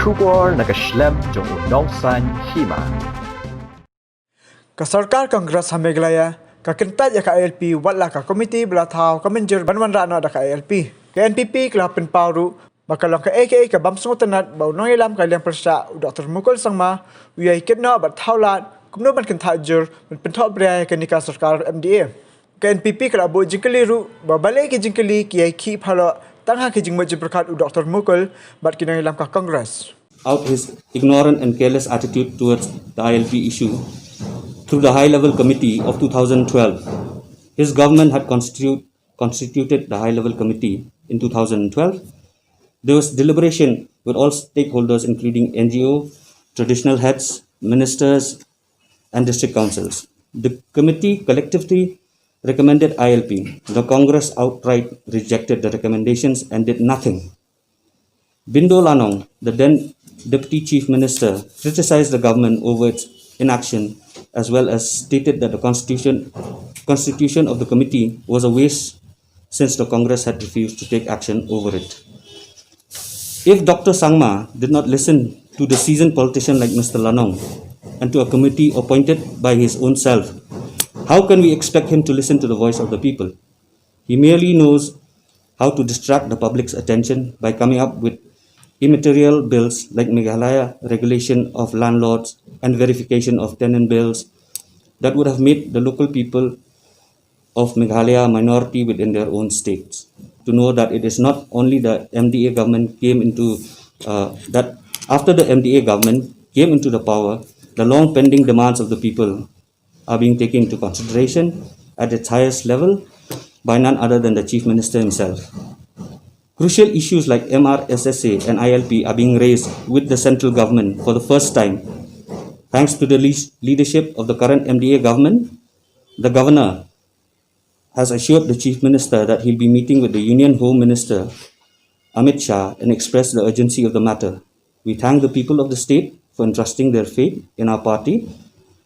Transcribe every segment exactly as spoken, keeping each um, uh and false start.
Khubor na ka shlem jong u nongsan hima. Ka sorkar Congress ha Meghalaya ka kyntait ïa ka I L P wat la ka komiti ba la thaw ka mynjur ban wanrah noh da ka I L P. Ka N P P ka la pynpaw ruh ba ka long kaei kaei ka bym sngewtynnad ba u nongïalam ka liang pyrshah u Doctor Mukul Sangma u ïai kit noh bad thaw lad kumno ban kyntait jur ban pynthoh bria ïa kane ka sorkar M D A. Ka N P P ka la buh jingkylli ruh ba balei ki jingkylli ki ïai khih pharloh tang ha ki jingmut jingpyrkhat u Doctor Mukul bad ki nongïalam ka Congress. Out his ignorant and careless attitude towards the I L P issue through the High Level Committee of two thousand twelve. His government had constitute, constituted the High Level Committee in two thousand twelve. There was deliberation with all stakeholders, including N G O, traditional heads, ministers, and district councils. The committee collectively recommended I L P. The Congress outright rejected the recommendations and did nothing. Bindo Lanong, the then Deputy Chief Minister, criticized the government over its inaction, as well as stated that the constitution, constitution of the committee was a waste since the Congress had refused to take action over it. If Doctor Sangma did not listen to the seasoned politician like Mister Lanong and to a committee appointed by his own self, how can we expect him to listen to the voice of the people? He merely knows how to distract the public's attention by coming up with immaterial bills like Meghalaya regulation of landlords and verification of tenant bills that would have made the local people of Meghalaya a minority within their own states. To know that it is not only the M D A government came into uh, that after the M D A government came into the power, the long pending demands of the people are being taken into consideration at its highest level by none other than the Chief Minister himself. Crucial issues like M R S S A and I L P are being raised with the central government for the first time. Thanks to the leadership of the current M D A government, the governor has assured the Chief Minister that he'll be meeting with the Union Home Minister Amit Shah and expressed the urgency of the matter. We thank the people of the state for entrusting their faith in our party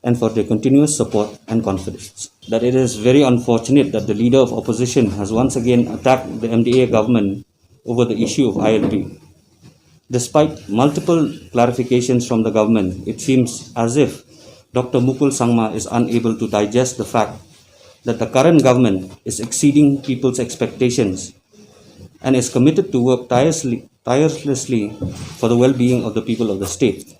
and for their continuous support and confidence. That it is very unfortunate that the leader of opposition has once again attacked the M D A government over the issue of I L P. Despite multiple clarifications from the government, it seems as if Doctor Mukul Sangma is unable to digest the fact that the current government is exceeding people's expectations and is committed to work tirelessly, tirelessly for the well-being of the people of the state.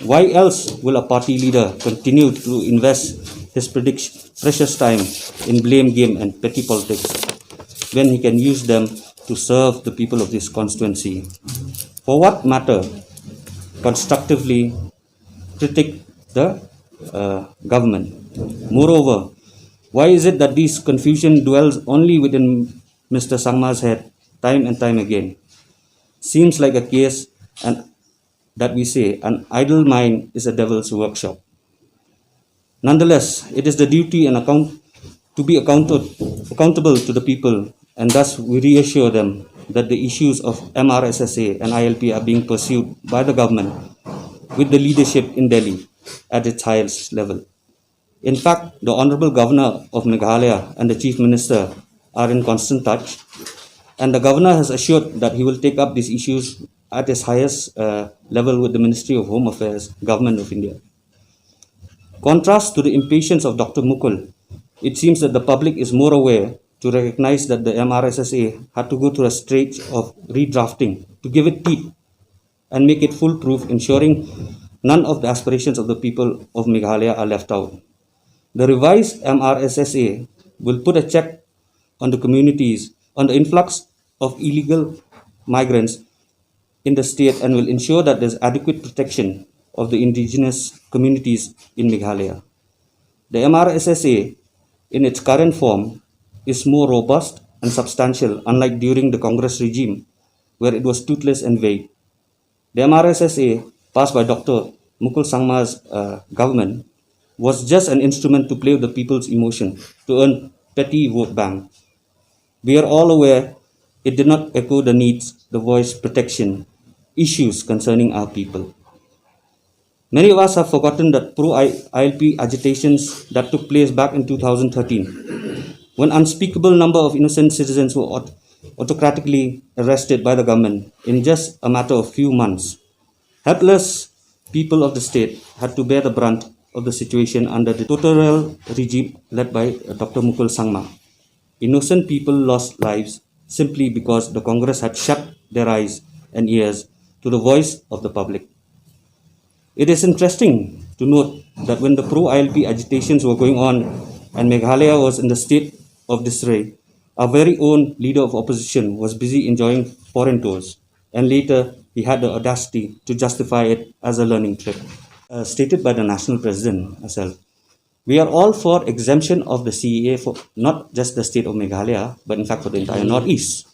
Why else will a party leader continue to invest his predict- precious time in blame game and petty politics when he can use them to serve the people of this constituency? For what matter, constructively critique the uh, government. Moreover, why is it that this confusion dwells only within Mister Sangma's head time and time again? Seems like a case and that we say an idle mind is a devil's workshop. Nonetheless, it is the duty and account to be accounted, accountable to the people, and thus we reassure them that the issues of M R S S A and I L P are being pursued by the government with the leadership in Delhi at its highest level. In fact, the Honorable Governor of Meghalaya and the Chief Minister are in constant touch, and the Governor has assured that he will take up these issues at his highest uh, level with the Ministry of Home Affairs, Government of India. Contrast to the impatience of Doctor Mukul, it seems that the public is more aware to recognize that the M R S S A had to go through a stage of redrafting to give it teeth and make it foolproof, ensuring none of the aspirations of the people of Meghalaya are left out. The revised M R S S A will put a check on the communities, on the influx of illegal migrants in the state and will ensure that there's adequate protection of the indigenous communities in Meghalaya. The M R S S A, in its current form, is more robust and substantial, unlike during the Congress regime, where it was toothless and vague. The M R S S A, passed by Doctor Mukul Sangma's uh, government, was just an instrument to play with the people's emotion to earn petty vote bank. We are all aware it did not echo the needs, the voice, protection issues concerning our people. Many of us have forgotten that pro I L P agitations that took place back in two thousand thirteen, when unspeakable number of innocent citizens were aut- autocratically arrested by the government in just a matter of few months. Helpless people of the state had to bear the brunt of the situation under the dictatorial regime led by Doctor Mukul Sangma. Innocent people lost lives simply because the Congress had shut their eyes and ears to the voice of the public. It is interesting to note that when the pro I L P agitations were going on and Meghalaya was in the state of disarray, our very own leader of opposition was busy enjoying foreign tours, and later he had the audacity to justify it as a learning trip. Uh, stated by the national president herself, we are all for exemption of the C A A for not just the state of Meghalaya, but in fact for the entire Northeast.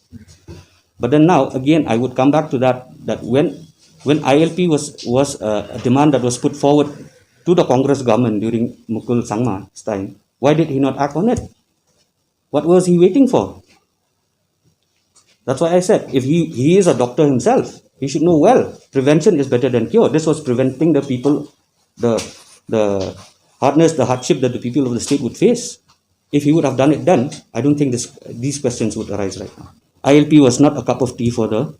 But then now, again, I would come back to that, that when, when I L P was, was uh, a demand that was put forward to the Congress government during Mukul Sangma's time, why did he not act on it? What was he waiting for? That's why I said, if he, he is a doctor himself, he should know well, prevention is better than cure. This was preventing the people, the, the hardness, the hardship that the people of the state would face. If he would have done it then, I don't think this, these questions would arise right now. I L P was not a cup of tea for the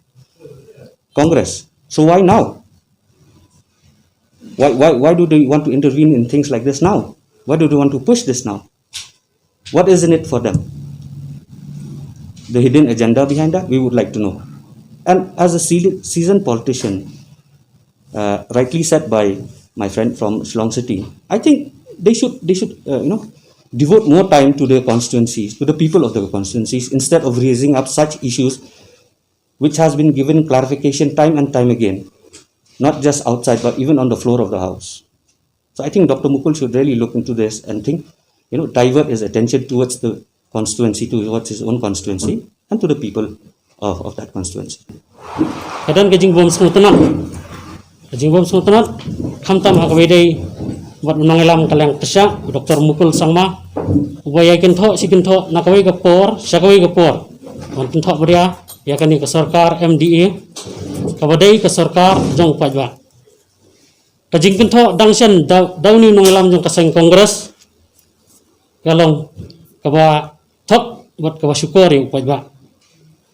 Congress. So why now? Why, why, why do they want to intervene in things like this now? Why do they want to push this now? What is in it for them? The hidden agenda behind that, we would like to know. And as a se- seasoned politician, uh, rightly said by my friend from Shillong City, I think they should, they should, uh, you know, devote more time to their constituencies, to the people of the constituencies, instead of raising up such issues which has been given clarification time and time again, not just outside, but even on the floor of the House. So I think Doctor Mukul should really look into this and think, you know, divert his attention towards the constituency, towards his own constituency, and to the people of, of that constituency. Ka don ka jingbym sngewtynnat, ka jingbym sngewtynnat, khamtam ha kaba ïadei bad u nongïalam ka liang pyrshah, u Doctor Mukul Sangma, uba ïai kynthoh shi kynthoh na kawei ka por sha kawei ka por, ban kynthoh bria ïa kane ka sorkar M D A, kaba dei ka sorkar jong u paidbah. Ka jingkynthoh dang shen da, da une u nongïalam jong ka seng Congress ka long kaba thok bad kaba shukor ïa u paidbah,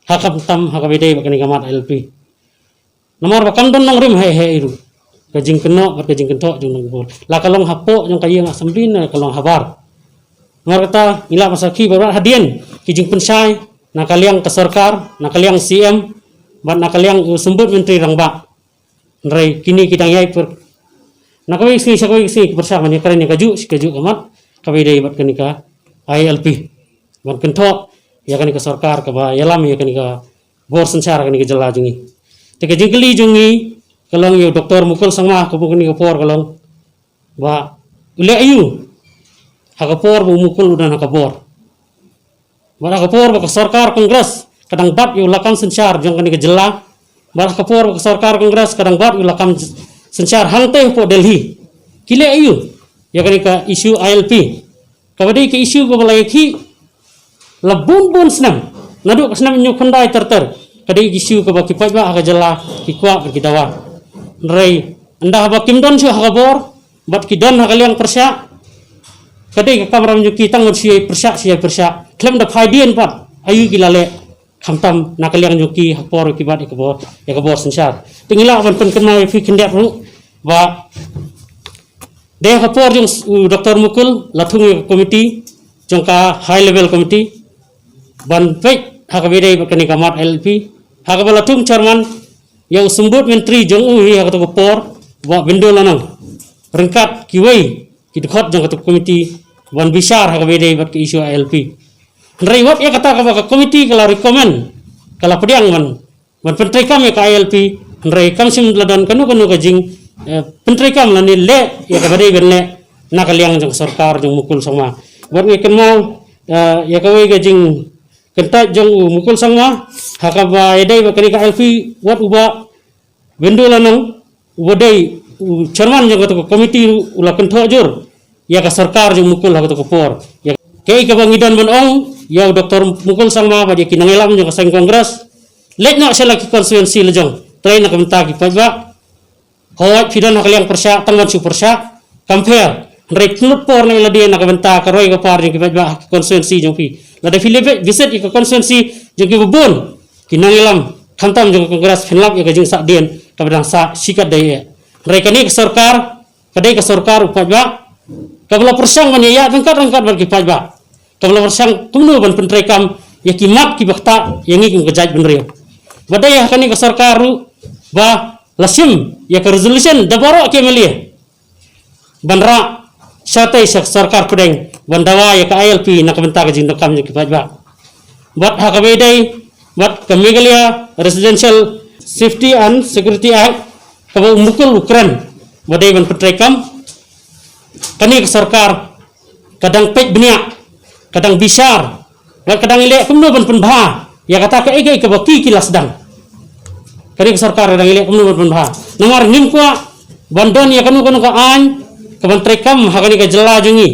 ha khamtam ha kaba ïadei bad kane ka mat I L P. Namar ba kam don nongrim hei hei ruh ka jingkynnoh bad ka jingkynthoh jong u Doctor Mukul, la ka long hapoh jong ka ïing assembly ne ka long habar. Namar kata ngi lah ban sakhi ba bad hadien ki jingpynshai na ka liang ka sorkar, na ka liang C M bad na ka liang u Symbud Myntri Rangbah. Hynrei kine ki dang ïai pyrshah na kawei ka sngi sha kawei ka sngi, ki pyrshah ban ïakren ïa kajuh shi kajuh ka mat kaba ïadei bad kane ka I L P, ban kynthoh ïa kane ka sorkar kaba ïalam ïa kane ka bor synshar ha kane ka jylla jong ngi. Te ka jingkylli jong ngi ka long ïa u Doctor Mukul Sangma ha kane ka por ka long ba u leh aïu ha ka por ba u Mukul u don ha ka bor? Bad ha ka por ba ka sorkar Congress ka dang bat ïa u lakam synshar jong kane ka jylla, bad ha ka por ba ka sorkar Congress ka dang bat ïa u lakam synshar hangtei hapoh Delhi, ki leh aïu ïa kane ka issue I L P? Kaba dei ka issue kaba la ïakhih la bun bun snem, naduh ka snem hynñiew khyndai ter ter, ka dei ka issue kaba ki paidbah ha ka jylla ki kwah bad ki dawa. Hynrei ynda haba kim don shuh ha ka bor bad ki don ha ka liang pyrshah, ka dei ka kamram jong ki tang ban shu ïai pyrshah, shu ïai pyrshah khlem da phai dien pat aïu ki la leh, khamtam na ka liang jong ki ha ka por ki bat ïa ka bor, ïa ka bor synshar. Te ngi lah ban pynkynmaw ïa phi khyndiat ruh ba dei ha ka por jong u Doctor Mukul la thung ïa ka komiti jong ka high level committee ban peit ha kaba ïadei bad kane ka mat I L P, ha kaba la thung chairman ïa u Symbud Myntri jong u hi ha kato ka por, Bah Wendol Lanong, ryngkat kiwei ki dkhot jong kato ka komiti ban bishar ha kaba ïadei bad ka issue I L P. Hynrei wat ïa kata kaba ka komiti ka la recommend, ka la pdiang ban ban pyntreikam ïa ka I L P, hynrei kam shym la don kano kano ka jing, eh, pyntreikam lane leh ïa kaba dei ban leh na ka liang jong ka sorkar jong u Mukul Sangma. Wat ngi kynmaw, eh, ïa kawei ka jingkyntait jong u Mukul Sangma ha kaba ïadei bad kane ka I L P, wat u Bah Wendol Lanong uba dei u chairman jong kato ka komiti u la kynthoh jur ïa ka sorkar jong u Mukul ha kato ka por. Ïa kaei kaba ngi don ban ong ïa u Doctor Mukul Sangma bad ïa ki nongïalam jong ka seng Congress, leit noh sha la ki constituency la jong, trei na ka bynta ki paidbah. Hooid, phi don ha ka liang pyrshah, tang ban shu pyrshah, kam pher. Hynrei tynut por na lade na ka bynta ka roi ka par jong ki paidbah ha ki constituency jong phi. Lada phi leit visit ïa ka constituency jong kiba bun ki nongïalam khamtam jong ka Congress, phin lap ïa ka jingsahdien kaba dang sah shikatdei eh. Hynrei kane ka sorkar ka dei ka sorkar u paidbah, kaba la pyrshang ban ïaid ryngkat ryngkat bad ki paidbah, kaba la pyrshang kumno ban pyntreikam ïa ki mat kiba ktah ïa ngi kum ka jaitbynriew. Ba dei ha kane ka sorkar ruh ba la shim ïa ka resolution da baroh ki M L A ban rah shatei sha sorkar pdeng ban dawa ïa ka I L P na ka bynta ka jingdonkam jong ki paidbah. Bad ha kaba ïadei bad ka Meghalaya Residential Safety and Security Act, kaba u mukul u kren ba dei ban pyntreikam, kane ka sorkar ka dang peit bniah, ka dang bishar, bad ka dang ïaleh kumno ban pynbha ïa kata kaei kaei kaba ki ki la sdang. Kane ka sorkar ka dang ïaleh kumno ban pynbha. Namar ngim kwah ban don ïa kano kano ka aiñ kaban treikam ha kane ka jylla jong ngi.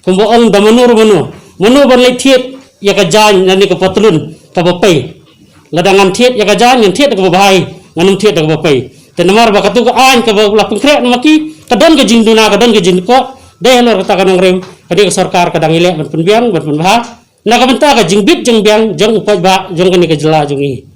Kumba ong da mano re mano, mano ban leit thied ïa ka jaiñ lane ka patlun kaba pei. Lada ngan thied ïa ka jaiñ, ngan thied da kaba bha, ngan ym thied da kaba pei. Te namar ba katu ka aiñ kaba la pynkhreh na ma ki ka don ka jingduna, ka don ka jingkoh. Dei halor kata ka nongrim, kane ka sorkar ka dang ïaleh ban pynbiang, ban pynbha na ka bynta ka jingbit jingbiang jong u paidbah jong kane ka jylla jong ngi.